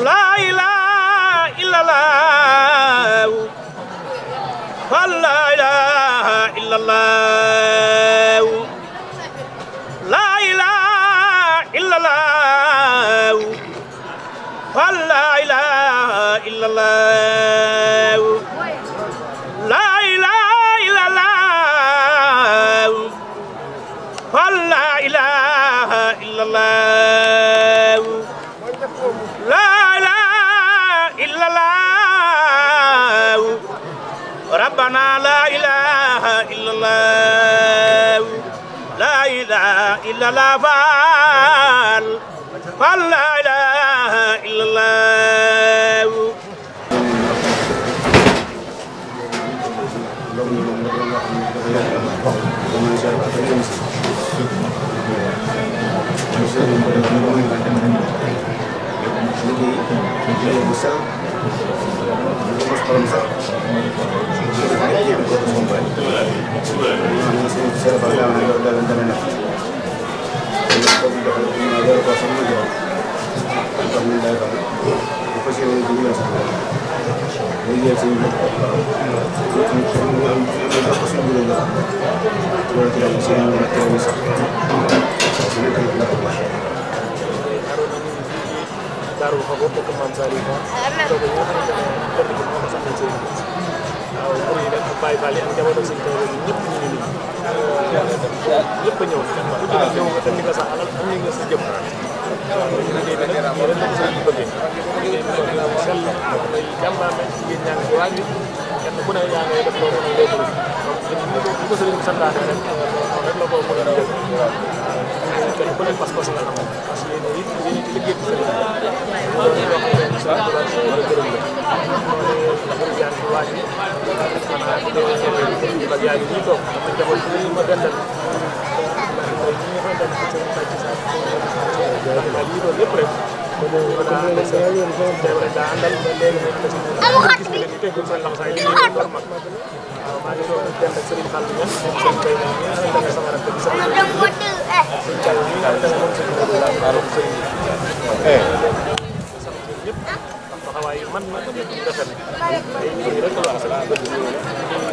la ilaha illallah la ilaha illallah la ilaha illallah la ilaha illallah la ilaha illallah la ilaha illallah la ilaha illallah rabbana la ilaha illallah la ilaha illallah fal la ilaha illallah Darou Xaboor dëkk Mame Saliou toog yi nga xamante ne dëkk bi moo ko saxal sëriñ bi waaw pour yi nag Baye Fall yi ak njaboot ak sëñ Tuubaa yi ñëpp ñu ngi nii ñëpp a ñëw ku ci ñëw nga def li nga sa alal am li nga sa jëm waaw liggéey bi nag ñu ren la ko sëriñ bi bëggee liggéey bi kon sell day jàmbaar nag jigéen ñaa ngi ci waaj bi kenn ku ne yaa ngay def loolu nag léegi donc bu ko sëriñ bi santaane rek noonu rek la ko mën a def kenn ku ne pas-pas nga am parce que yéen it yéen ci liggéey bi sëriñ bi waaye man ma rafet ay rek la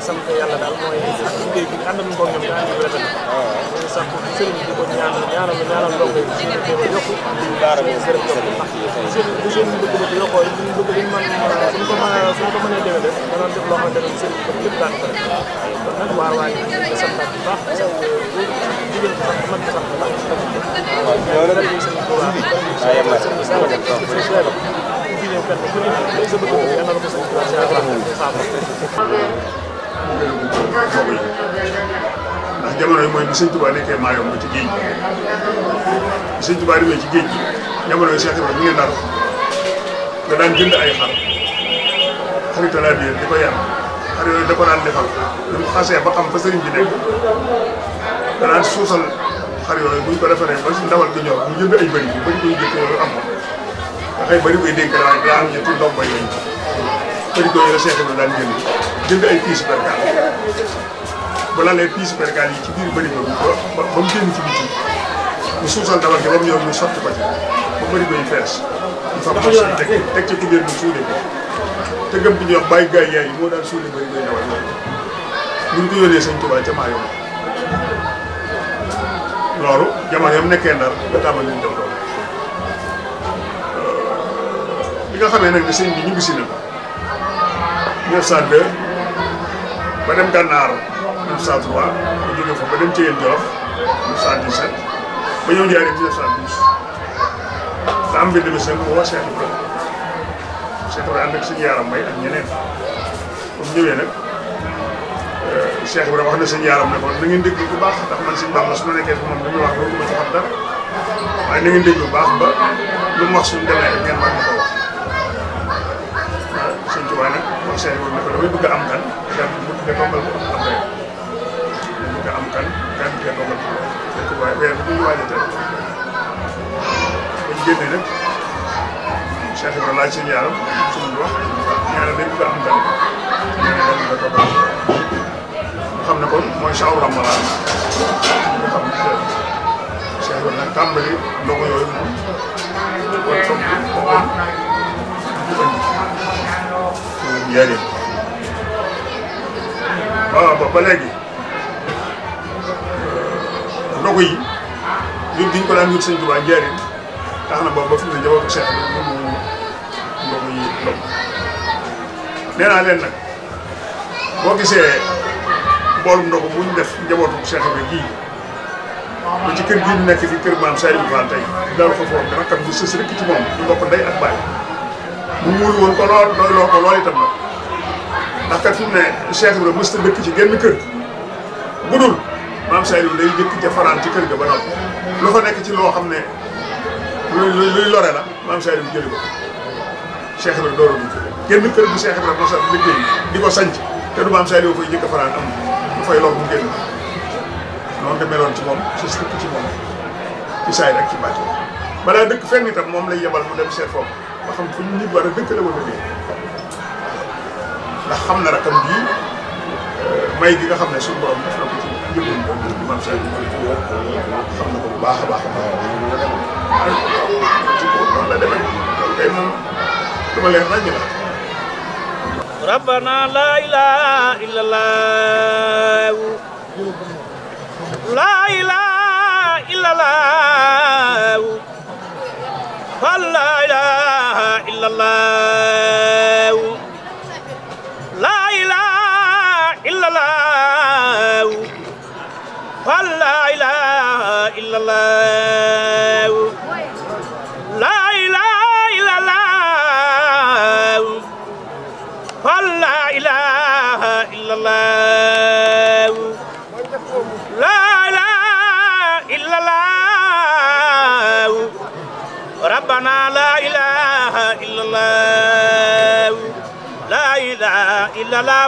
sant yàlla daal mooy liggéey bi ànd nañu ko ñoom daal di rafet ñu sant sëriñ bi di ko ñaanal ndongo yi ci ko yokku daara bi sëriñ ndax bu jeune bi bëgg yokkoo ñu bëgg liñ man suñ ko mënee déwé def da doon def loo xamante ne sëriñ bi lépp daan ko rek kon nag waar waay di sant bu baax sant jigéen bi sant man di sant bu baax waaw yow rek sëriñ bu baax ndax jamono yi mooy bi sëñ Tuubaa nekkee Maayomba ci géej gi bi sëñ Tuubaa demee ci géej gi jamono yi Cheikh Ibrahima mi ngi Ndar da daan jënd ay xarit laa biir di ko yar xar yooyu da ko daan defal bu ñu xasee ba xam fa sëriñ bi nekk da daan suusal xar yooyu buñ ko defaree ba si ndawal gi ñor ñu jënd ay bëri yu bëri koy jëkk yooyu am dafay bëri koy dégg daa am ñetti ndox bay lañ bëri ko yooyu la Cheikh Ibrahima daan jënd ay piis percal bu lalee piis percal yi ci biir bëri ko ba mu génn ci biti ñu suusal ndawal gi ba mu ñor ñu sotti ko ci ba bëri koy fees ñu fa mos teg ci kubéer ñu suulee ko te gëm bi ñuy wax bàyyi gaay yaay yi moo daan suulee bëri koy ndawal yooyu ñu ko yónnee sëñ Tuubaa ca Maayomba loolu jamono yam nekkee Ndar ba tàmbali ñu def loolu bi nga xamee nag ne sëñ bi ñu ngi si na 1902 ba dem Gànnaar 1903 ba jóge fa ba dem Thiel Jolof 1917 ba ñëw Njaaréem 1912 la am mbir mi seen mu woo Cheikh Ibrahima ànd ak sëñ Yaaram Mbay ak ñeneen comme ñëwee nag Cheikh Ibrahima wax na sëñ Yaaram ne ko na ngeen déglu bu baax ndax man sëñ Bamba su ma nekkee fi moom li muy wax loolu ma ci xam dara waaye na ngeen déglu bu baax ba lu mu wax suñu demee rek ngeen war ma ko wax waaw sëñ Tuubaa nag wax Cheikh Ibrahima ne ko damay bëgg a am gan bu nga toggal ko am rek bëgg a am gan nga toggal ko sëñ Tuubaa weer bi ñu waaj a teel bañ génnee nag Cheikh Ibrahima laaj sëñ Yaaram suñu wax ñaanal dañ bëgg a am gan ñaanal nga toggal xam ne kon mooy Saawu Ramadan nga xam ne Cheikh Ibrahima nag tàmbali ndogu yooyu moom koy togg njëriñ waaw ba léegi ndogu yi ñun diñ ko daan yut sëñ Tuubaa njëriñ tax na boobu ba fi mu ne njabootu Cheikh bi moom ndogu yi ndog nee naa leen nag boo gisee mboolum ndogu bu ñu def njabootu Cheikh bi gii ba ci kër gii ñu nekk di kër maam Saliou Fall tey daal ko foofu dana kam bu sës rek ci moom ñu bokk ndey ak baay mu muul woon ko lool doy loo ko lool itam nag ndax kat fi mu ne Cheikh Ibrahima mësta dëkk ci genn kër budul maam Saliou day jëkk ca faraan ci kër ga ba noppi lu fa nekk ci loo xam ne luy lore la maam Saliou jëli ko Cheikh Ibrahima door a dugg genn kër bu Cheikh Ibrahima mos a liggéey di ko sanc te du maam Saliou fay jëkk faraan am lu fay lor mu génn noonu de meloon ci moom ci dëkk ci moom ci saay rek ci bàcc balaa dëkk fenn itam moom lay yebal mu dem seet foofu ba xam fu ñu nit war a dëkk la wala dee ndax xam na rakam bii may gi nga xam ne suñu borom def na ko ci njëriñ bi maam Saliou xam na ko bu baax a baax a baax ci ko noonu la demee loolu kay moom dama leen ràññ la rabbana la ilaha illallah la ilaha illallah la ilaha illallah la ilaha illallah la ilaha illallah la ilaha illallah la ilaha illallah la ilaha illallah rabbana la ilaha illallah la ilaha illallah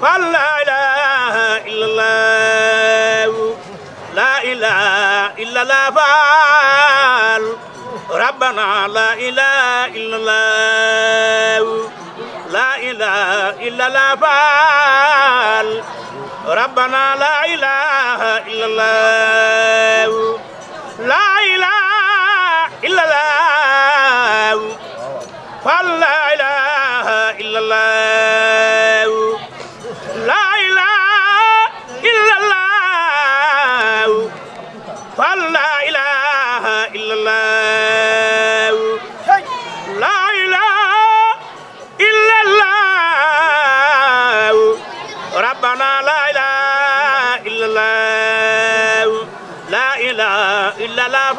fal la ilaha illallah la ilaha illallah fal rabbana la ilaha illallah la ilaha illallah fal rabbana la ilaha illallah la ilaha illallah fal la ilaha illallah la ilaha illallah fal la ilaha illallah la ilaha illallah rabbana la ilaha illallah la ilaha illallah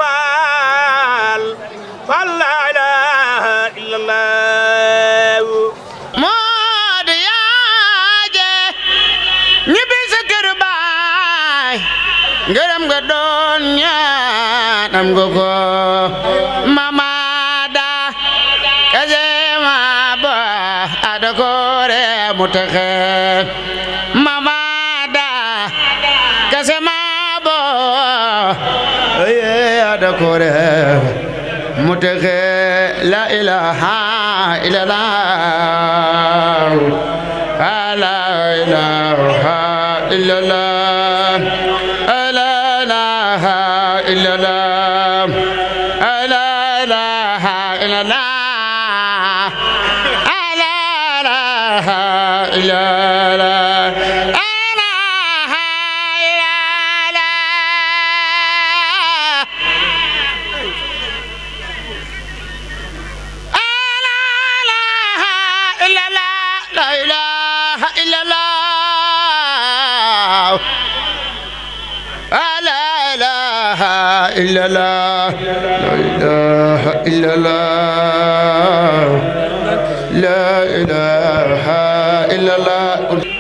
fal la ilaha illallah moo di yaaje ñibbi sa kër baay ngërëm nga doon ñaanam nga ko mamada kaje ma ba ada koore mu texe mamada kaje ma bo ada koore mu texe la ilaha illallah la ilaha illallah la ilaha illallah la ilaha illallah la ilaha illallah إلا الله لا إله إلا الله